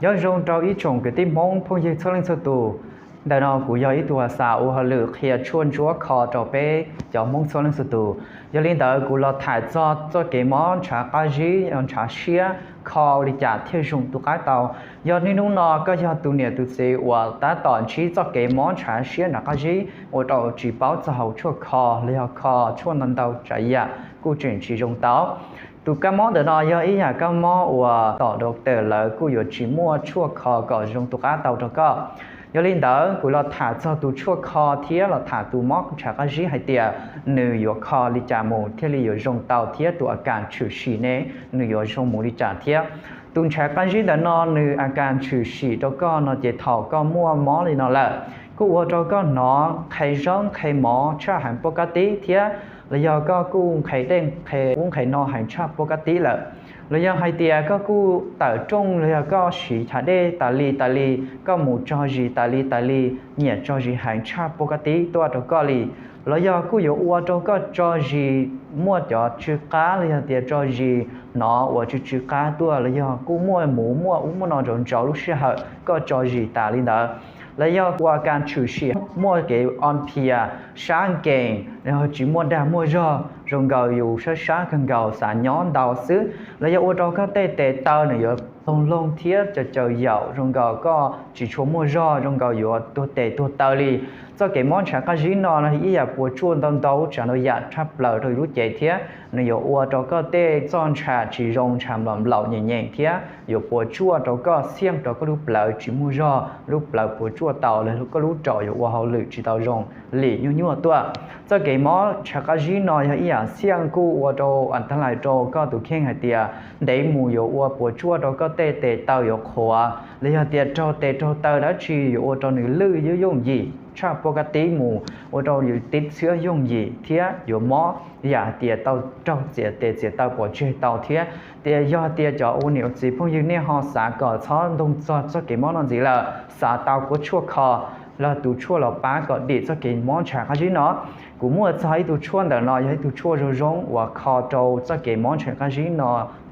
Nyob zoo rau ib tsoom kwv tij Hmoob phooj ywg txhua leej txhua tus. Ntawm no kuv yog ib tug uas xav ua hauj lwm qhia tshuaj ntsuab kho rau peb cov Hmoob txhua leej txhua tus. Yog li ntawd kuv los tham txog txoj kev mob ntshav qab zib, ntshav siab kho li cas thiaj zoo tus qab tau. Yog niaj hnub no koj yog tus niam tus txiv uas tab tom ntsib txoj kev mob ntshav siab ntshav qab zib ua rau tsis paub txog hauv tshuaj kho los yog kho tshuaj ntau ntau tsav yam kuj tseem tsis zoo tau. Tus kab mob ntawm no yog ib yam kab mob uas tom doctor lawv kuj yuav tsis muaj tshuaj kho kom zoo tus qab tau rau koj. Yog li ntawd kuv los tham txog tus tshuaj kho thiab los tham tus mob ntshav qab zib hais tias nws yuav kho li cas mus thiaj li yuav zoo tau thiab tus a kas tshwm sim ne nws yuav zoo mus li cas thiab. Tus ntshav qab zib ntawm no nws a kas tshwm sim rau koj no ces thaum koj muaj mob li no lawm, kuj ua rau koj hnov nqhis zaub nqhis mov tshaj heev pob kab tib thiab los yog koj kuj nqhis dej nqhis ub nqhis no heev tshaj pob kab tib lawm. Los yog hais tias koj kuj tawm rooj los yog koj siv chav dej tas li tas li, koj mus tso zis tas li tas li, nyiam tso zis heev tshaj pob kab tib tuaj rau koj li. Los yog kuj yuav ua rau koj tso zis muaj cov tsw qab los yog tias tso zis hnov uas tsw tsw qab tuaj los yog kuj muaj muv muaj ub muaj no ntsauv ntsauv lub sij hawm koj tso zis tas li ntawd. Los yog ua kas tshwm sim muaj kev o phias, sab nkees, los yog tsis muaj dag muaj zog, zoo nkaus yus sab sab kawg nkaus xav nyob ntau xwb. Los yog ua rau koj tej tes taw nws yuav loog loog thiab caws caws yaum zoo nkaus koj tsis tshua muaj zog, zoo nkaus yuav tuag tes tuag taw li. Txoj kev mob ntshav qab zib no no ib yam puas tsuaj ntau ntau tsav ntau yam tshaj plaws rau yus lub cev thiab nws yuav ua rau koj tej txoj ntshav tsis zoo, ntshav nplaum nplaum nyeem nyeem thiab yuav puas tsuaj rau koj, xiam rau koj lub plawv tsis muaj zog, lub plawv puas tsuaj tau los koj lub raum yuav ua hauj lwm tsis tau zoo, lim nyuaj nyuaj tuaj. Txoj kev mob ntshav qab zib no yog ib yam xiam kuj ua rau a ta lais rau koj tus kheej hais tias ntev mus yuav ua puas tsuaj rau koj tej tes taw yuav qhuav, los yog tias raug tes raug taw dab tsi yuav ua rau nws lwj yooj yooj yim tshaj pob kab tib mus, ua rau yus tib txhiab yooj yim thiab yuav mob yam hais tias tau raug txiav tes txiav taw pov tseg tau thiab. Ces yog tias cov ua niam ua txiv phooj ywg nej ho xav kom txhob ntoog txog txoj kev mob no ntxiv lawm, xav tau kuv tshuaj kho los tus tshuaj los pab kom dim txoj kev mob ntshav qab zib no, kuv muaj txog ib tug tshuaj ntawm no yog ib tug tshuaj zoo zoo uas kho rau txoj kev mob ntshav qab zib no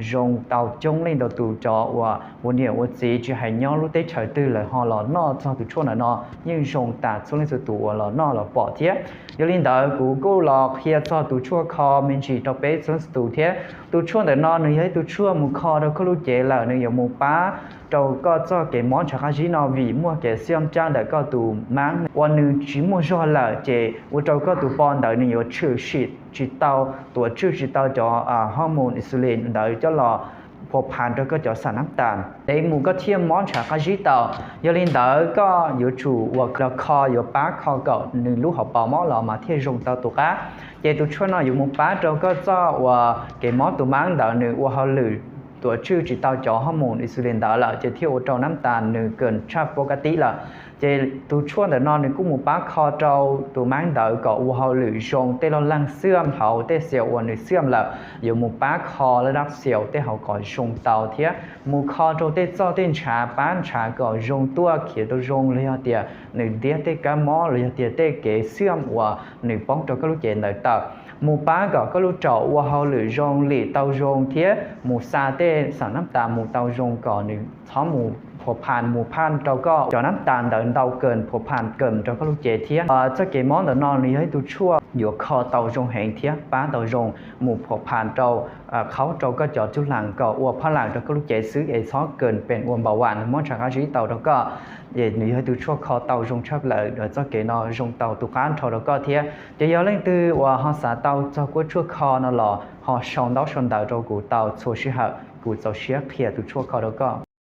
zoo tau coob leej ntau tus cov uas ua niam ua txiv tsis hais nyob lub teb chaws twg lawm ho los noj txog tus tshuaj ntawm no yeej zoo tas txhua leej txhua tus uas los noj los pom thiab. Yog li ntawd kuv kuj los qhia txog tus tshuaj kho me ntsis rau peb txhua leej txhua tus thiab. Tus tshuaj ntawm no nws yog ib tug tshuaj mus kho rau koj lub cev lawm, nws yuav mus pab rau koj txoj kev mob ntshav qab zib no vim muaj kev xiam caj ntawm koj tus maab uas nws tsis muaj zog lawm ces ua rau koj tus po ntawd nws yuav tshwm sim tsis tau, tuav tswj tsis tau cov hormone insulin ntawd coj los phua phas rau koj cov xam nab tas. Ntev mus koj thiaj mob ntshav qab zib tau. Yog li ntawd koj yuav tsum ua los kho, yuav pab kho kom nws lub hauv paus mob los mas thiaj zoo tau tus qab. Ces tus tshuaj no yuav mus pab rau koj txoj uas kev mob tus maab ntawd nws ua hauj lwm tuav tswj tsis tau cov hormone insulin ntawd lawm ces thiaj ua rau nab tas nws kawm tshaj pob kab tib lawm. Ces tus tshuaj ntawm no nws kuj mus pab kho rau tus maab ntawd kom ua hauj lwm zoo, tej loj leej xiam hauv tej xaus uas nws xiam lawm yuav mus pab kho laj dab xaus tej hauv kom zoo tau thiab mus kho rau tej txoj tej ntshav, pab ntshav kom zoo tuaj khiav tau zoo los yog tias nws ntiab tej kab mob los yog tias tej kev xiam uas nws poob rau koj lub cev ntawd tawm. Mus pab kom koj lub raum ua hauj lwm zoo, lim tau zoo thiab mus xa tej xam nab tas mus tau zoo kom nws txhob mus phua phas mus phaj rau koj cov nab tas ntawd ntau kawm, phua phas kawm rau koj lub cev thiab. Txoj kev mob ntawm no nws yog ib tug tshuaj yuav kho tau zoo heev thiab pab tau zoo mus phua phas rau qhaub rau koj cov tub lam kom ua phaj lam rau koj lub cev xwb es txhob kawm peem ua npaum vas mob ntshav qab zib tau rau koj. Es nws yog ib tug tshuaj kho tau zoo tshaj plaws, txoj kev no zoo tau tus qab nrho rau koj thiab. Ces yog leej twg uas ho xav tau txog kuv tshuaj kho no los ho sau ntaub sau ntawv rau kuv tau txhua sij hawm, kuv txaus siab qhia tus tshuaj kho rau koj.